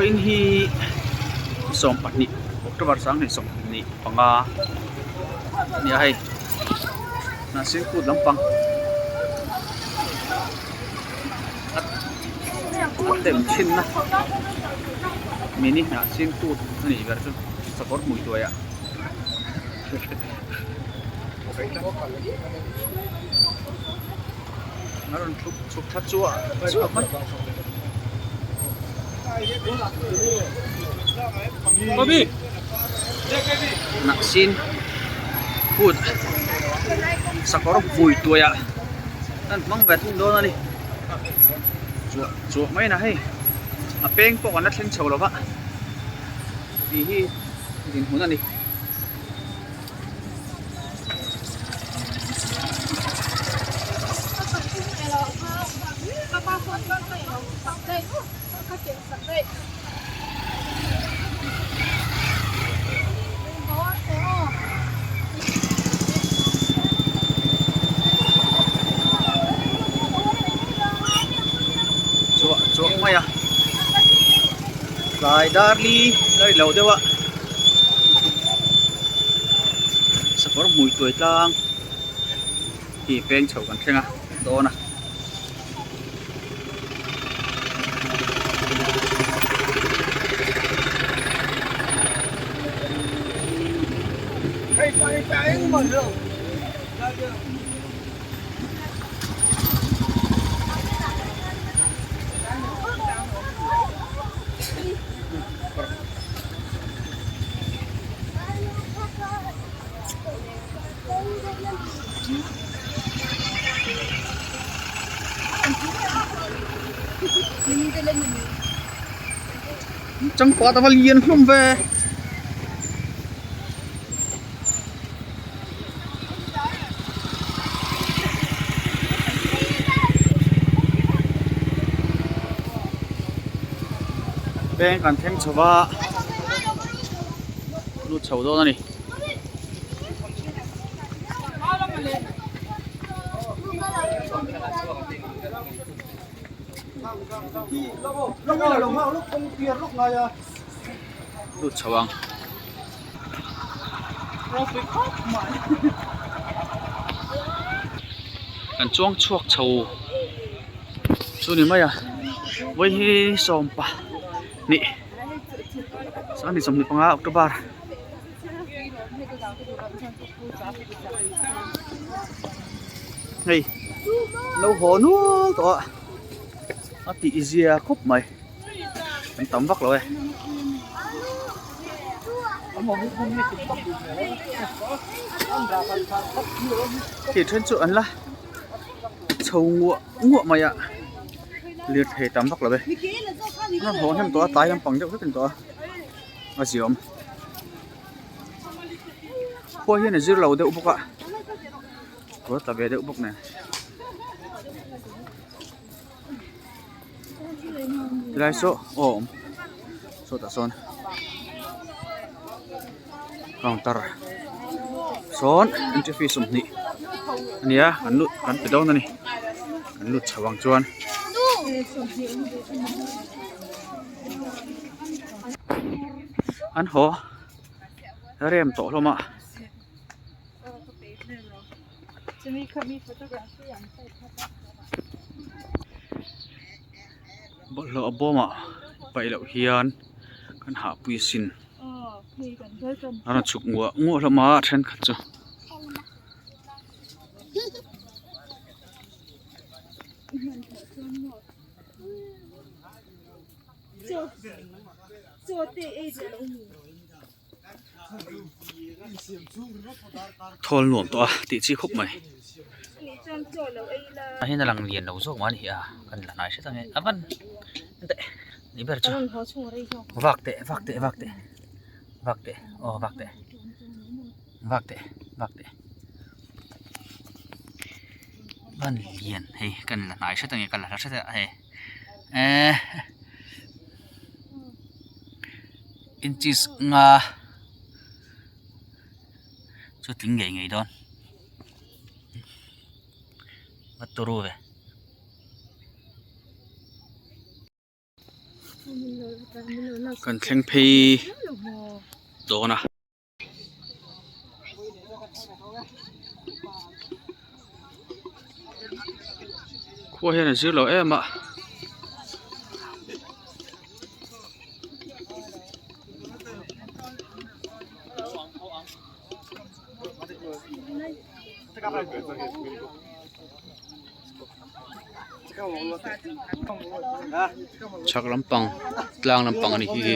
Vawiin hi 12 October 2025 nia hei hnahsin kut lampang a tem thin na mini hnahsin kut a nih ber chu sakawr hmui tuai ah. A rawn chhuk chhuk thla chuah chuah mai. Hnahsin kut sakawr hmui tuaiah an hmang ve thung dawn a ni. Chuah chuah mai a hei a peng pawh kan la thleng chho lo va tih hi dinhmun a ni. Chuah chuah mai a tlai dar li la ri lo deuh a. Sakawr hmui tuai tlang hi peng chho kan thleng a dawn a. Changpat a va lian hlawm ve. Peng kan thleng chho va lut chho dawn a ni. Lut chho ang. Kan chuang chhuak chho chu ni mai a vawi hi sawmpa nih sangni 25 October hei lo haw nual tawh a a tih zia khawp mai an tam vak lo e. Khi then chu an la chho nguah nguah mai a lirthei tam vak lo e an haw hnem tawh a tlai lampang deuh vek a ni tawh a a ziawm khua hian a zir lo deuh bawk a kawr tla ve deuh bawk nen. Tilai saw aw awm sawtah sawn counter sawn entry fee 20 a nia kan lut kan pe dawn a ni kan lut chho ang chuan. An haw rem tawh hlawm a. Bawlhhlawh a bawmah paih loh hian kan hahpui asin a rawn chhuk nguah nguah hlawm a thenkhat chu. Thawl nuam tawh a tih chi khawp mai a hian a lang lian lo zawk mah a ni a kan la hnai hret ang e a van teh ni ber chu vak teh vak teh vak teh vak teh aw vak teh vak teh vak teh van lian hei kan la hnai hret ang e kan la hla hret a hei ehh. Inches nga chu tling ngei ngei dawn va turu ve. Kan thleng phei dawn a. Khua hian a zir lo em a. Chhak lampang tlang lampang a ni hi.